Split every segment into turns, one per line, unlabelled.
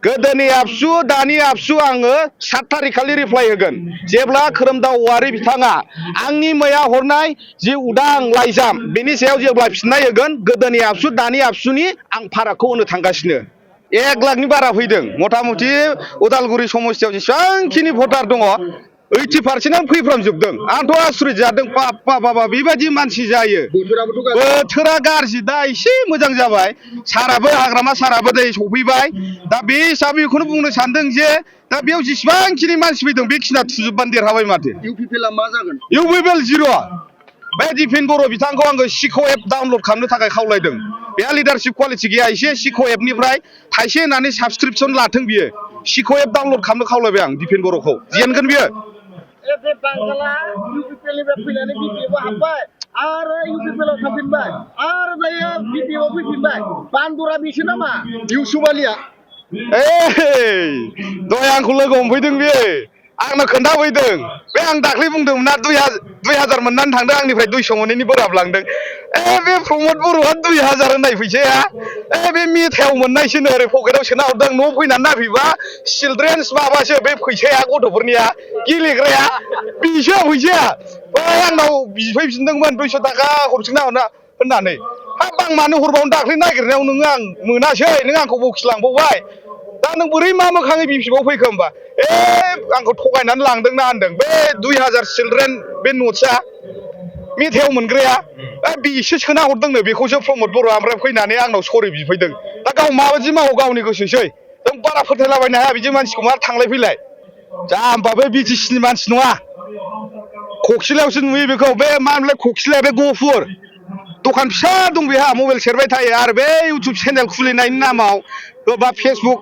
गोदोनि आबसु दानि आबसु आङो 7 थारिख खालि रिप्लाइ होगोन जेब्ला खोरोमदाव औवारि बिथाङा आंनि मैया हरनाय जि उदां लाइजाम बेनि सायाव जेब्ला फिननाय होगोन गोदोनि आबसु दानि आबसुनि आं फारागखौ होनो थांगासिनो 1 लाखनि बारा फैदों मथा मथि उदालगुरि समस्थियाव जेसेबांखिनि भटार दङ 80% फैफ्रामजोबदों आंथ' आसुरित जादों बाबा बेबायदि मानसि जायो बोथोरा गाज्रि दा एसे मोजां जाबाय साराबो हाग्रामा साराबो दै सफैबाय दा बे हिसाबै बेखौनो बुंनो सानदों जे दा बेयाव जेसेबांखिनि मानसि फैदों बेखिना थुजोबबानो देरहाबाय माथो
इउपिपिएलआ मा जागोन
इउपिपिएल 0 बे दिफेन बर' बिथांखौ आङो सिक' एप डाउनलड खालामनो थाखाय खावलायदों बेहा लिडारशिप क्वालिटि गैया एसे सिक' एपनिफ्राय थाइसे होनानै साबसक्रिपसन लाथों बियो सिक' एप डाउनलड खालामनो खावलायबाय आं दिफेन बर'खौ जेनगोन बियो
बे बांगाला इउपिपिएलनिफ्राय फैनानै बिपिएफआव हाबबाय आरो इउपिपिएलआव थांफिनबाय आरो दायो बिपिएफआव फैफिनबाय बान्दरा बिसो नामा इउसुफ आलिया
दहाय आंखौ लोगो हमफैदों बे आंनो खोन्थाफैदों बे आं दाख्लै बुंदोंमोन ना 2000 मोननानै थांदों आंनिफ्राय 200 मोनैनि बोराब लांदों बे प्रमद बर'आ 2000 होननाय फैसाया बे मेथायाव मोननायसोनो ओरै पकेटाव सोना हरदों न'आव फैनानै नायफैबा चिलड्रेन्स माबासो बे फैसाया गथ'फोरनिया गेलेग्राया बिसो फैसाया बै आंनाव बिफैफिनदोंमोन 200 थाखा हरफिनना होननानै हाब आं मानो हरबावनो दाख्लै नागिरनायाव नोङो आं मोनासै नों आंखौ बखिलांबावबाय दा नों बोरै मा मोखाङै बिपिएफआव फैखो होमबा आंखौ थगायनानै लांदोंना होनदों बे 2000 चिलड्रेन बे नटसआ मेथायाव मोनग्राया बिसो सोना हरदोंनो बेखौसो प्रमद बर'आ ओमफ्राय फैनानै आंनाव सरि बिफैदों दा गाव माबायदि मावो गावनि गोसोसै जों बारा फोथायलाबायनो हाया बिदि मानसिखौ मा थांलाय फैलाय जाम्बा बे बिटिसिनि मानसि नङा खखिलायावसो नुयो बेखौ बे मा होनोमोनलाय खखिलाया बे गहपुर दखान फिसा दं बेहा मबाइल सेरबाय थायो आरो बे इउटुब चेनेल खुलिनायनि नामाव बा फेसबुक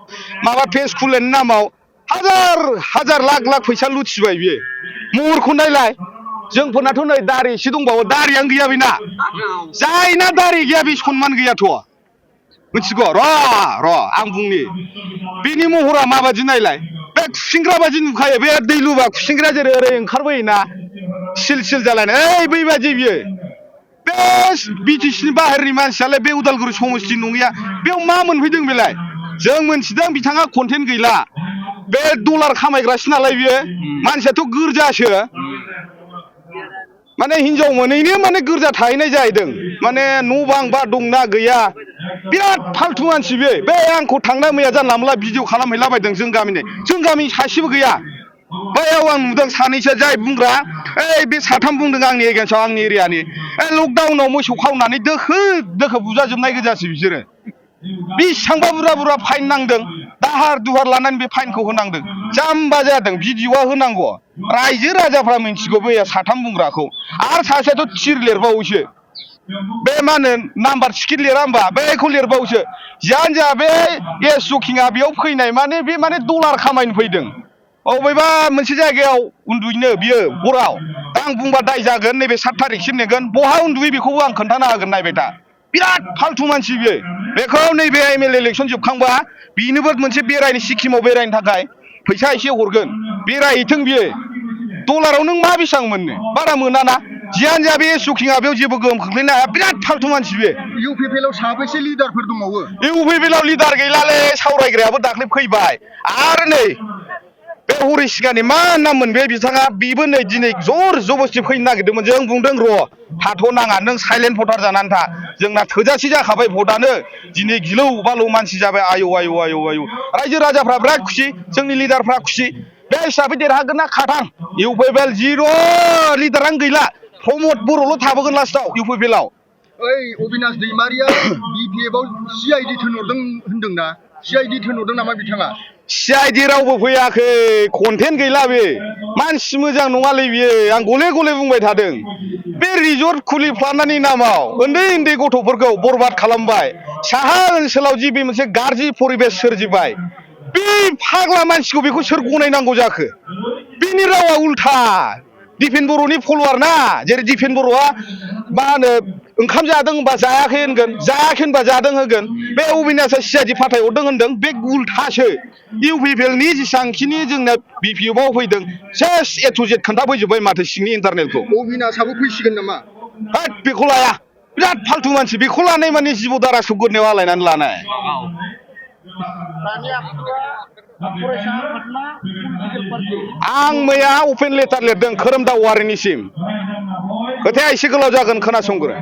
माबा पेज खुलिनायनि नामाव हाजार लाख फैसा लुथिबाय बियो महरखौ नायलाय जोंफोरनाथ' नै दारि एसे दंबावो दारियानो गैया बेना जायना दारि गैया बे सनमान गैयाथ' मिथिगौ र' आं बुंनि बेनि महरा माबादि नायलाय बे खुसिंग्रा बादि नुखायो बे दै लुबा खुसिंग्रा जेरै ओरै ओंखारबोयोना सिल जालायनाय बैबादि बियो बे बिटिसिनि बाहेरनि मानसियालाय बे उदालगुरि समस्ति नङिया बेयाव मा मोनफैदों बेलाय जों मोनथिदों बिथाङा कन्टेन्ट गैला बे डलार खामायग्रासो नालाय बियो मानसियाथ' गोरजासो माने हिनजाव मोनैनो माने गोरजा थाहैनाय जाहैदों माने न' बां बा दंना गैया बिराद फाल्थु मानसि बे आंखौ थांना मैया जानला मोनला भिडिअ खालामहैलाबायदों जों गामिनि सासेबो गैया बैयाव आं नुदों सानैसो जाय बुंग्रा बे साथाम बुंदों आंनि एगेन्स्टआव आंनि एरियानि लकडाउनाव मोसौ खावनानै दोखो बुजाजोबनाय गोजासो बिसोरो बेसेबांबा बुरजा फाइन नांदों दाहार दुहार लानानै बे फाइनखौ होनांदों जाम्बा जादों भिडिअआ होनांगौ रायजो राजाफ्रा मिन्थिगौ बैया साथाम बुंग्राखौ आरो सासेयाथ' थिर लिरबावोसो बे मा होनो नाम्बार टिकेट लिरा होमबा बेखौ लिरबावोसो जियानो जा बे एस जकिंआ बेयाव फैनाय माने बे माने डलार खामायनो फैदों अबेबा मोनसे जायगायाव उन्दुयैनो बियो हराव दा आं बुंबा दाय जागोन नैबे 7 थारिखसिम नेगोन बहा उन्दुयो बेखौबो आं खोन्थाना होगोन नायबाय दा बिराद फाल्थु मानसि बियो बेखौ नैबे एमएलए इलेक्सन जोबखांबा बेनोबो मोनसे बेरायनो सिक्किमाव बेरायनो थाखाय फैसा एसे हरगोन बेरायहैथों बियो डलाराव नों मा बेसेबां मोननो बारा मोनाना जियानो जा बे जकिंआ बेयाव जेबो गोहोम खोख्लैनो हाया बिराद फाल्थु मानसि बियो
इउपिपिएलआव साबैसे लिडारफोर दंबावो
इउपिपिएलआव लिडार गैलालै सावरायग्रायाबो दाख्लै फैबाय आरो नै बे हरिसिंगानि मा नाममोन बे बिथाङा बेबो नै दिनै जर जबस्थि फैनो नागिरदोंमोन जों बुंदों र' थाथ'नाङा नों साइलेन्ट भटार जानानै था जोंना थोजासे जाखाबाय भटआनो दिनै गिलौ बालौ मानसि जाबाय आयौ रायजो राजाफ्रा बिराद खुसि जोंनि लिडारफ्रा खुसि बे हिसाबै देरहागोन ना खाथां इउपिपिएल 0 लिडारानो गैला प्रमद बर'ल' थाबोगोन लास्टआव इउपिपिएलआव
अबिनाश दैमारिया बिपिएफआव सिआइडि थिनहरदों होनदोंना सिआइडि थिनहरदों नामा बिथाङा
सिआइडि रावबो फैयाखै कन्टेन्ट गैला बे मानसि मोजां नङालै बियो आं गले बुंबाय थादों बे रिजर्ट खुलिफ्लानायनि नामाव उन्दै गथ'फोरखौ बरबाद खालामबाय साहा ओनसोलाव जि बे मोनसे गाज्रि परिबेस सोरजिबाय बे फाग्ला मानसिखौ बेखौ सोर गनायनांगौ जाखो बेनि रावा उल्था दिफेन बर'नि फल'वार ना जेरै दिफेन बर'आ मा होनो ओंखाम जादों होनबा जायाखै होनगोन जायाखै होनबा जादों होगोन बे अबिनाशआ सिआइडि फाथायहरदों होनदों बे उल्थासो इउपिपिएलनि जेसांखिनि जोंना बिपिएफआव फैदों सेस ए टु जेड खोन्थाफैजोब्बाय माथो सिंनि इन्टारनेलखौ
अबिनाशआबो फैसिगोन नामा
होद बेखौ लाया बिराद फाल्थु मानसि बेखौ लानाय माने जिब' दारा सुगोरनायाव आलायनानै लानाय
दानि आबसुआ फरायसा आफादना पलिटिकेल पार्टि
आं मैया अपेन लेटार लिरदों खोरोमदाव वारिनिसिम खोथाया एसे गोलाव जागोन खोनासंग्रो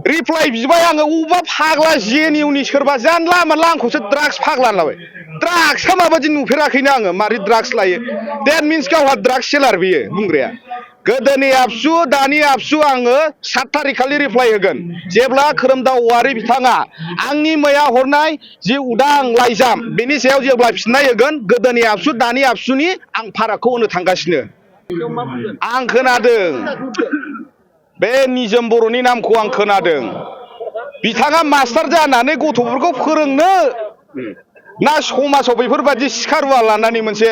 रिप्लाइ बिबाय आङो अबा फाग्ला जेएनइउनि सोरबा जानला मानला आंखौसो ड्राग्स फाग्ला लाबाय ड्राग्सआ माबादि नुफेराखैनो आङो मारै ड्राग्स लायो देट मिन्स गावहा ड्राग्स सेलार बियो बुंग्राया गोदोनि आबसु दानि आबसु आङो 7 तारिख खालि रिप्लाइ होगोन जेब्ला खोरोमदाव औवारि बिथाङा आंनि मैया हरनाय जि उदां लाइजाम बेनि सायाव जेब्ला फिननाय होगोन गोदोनि आबसु दानि आबसुनि आं फारागखौ होनो थांगासिनो आं खोनादों बे निजोम बर'नि नामखौ आं खोनादों बिथाङा मास्टार जानानै गथ'फोरखौ फोरोंनो ना समाजाव बेफोरबायदि सिखा रुवा लानानै मोनसे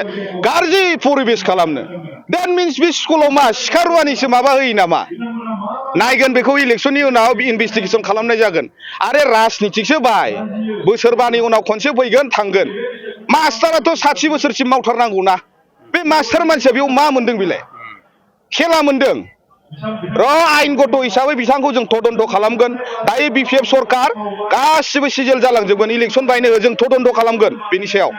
गाज्रि परिबेस खालामनो देट मिन्स बे स्कुलाव मा सिखा रुवानिसो माबा होयो नामा नायगोन बेखौ इलेक्सननि उनाव इनभेस्टिगेसन खालामनाय जागोन आरो राजनितिकसो बाय बोसोरबानि उनाव खनसे फैगोन थांगोन मास्टाराथ' 60 बोसोरसिम मावथारनांगौ ना बे मास्टार मानसिया बेयाव मा मोनदों बेलाय खेला मोनदों र' आयेनगत हिसाबै बिथांखौ जों तदन्त खालामगोन दायो बिपिएफ सरकार गासिबो सिजेल जालांजोबगोन इलेक्सन बायनो जों तदन्त खालामगोन बेनि सायाव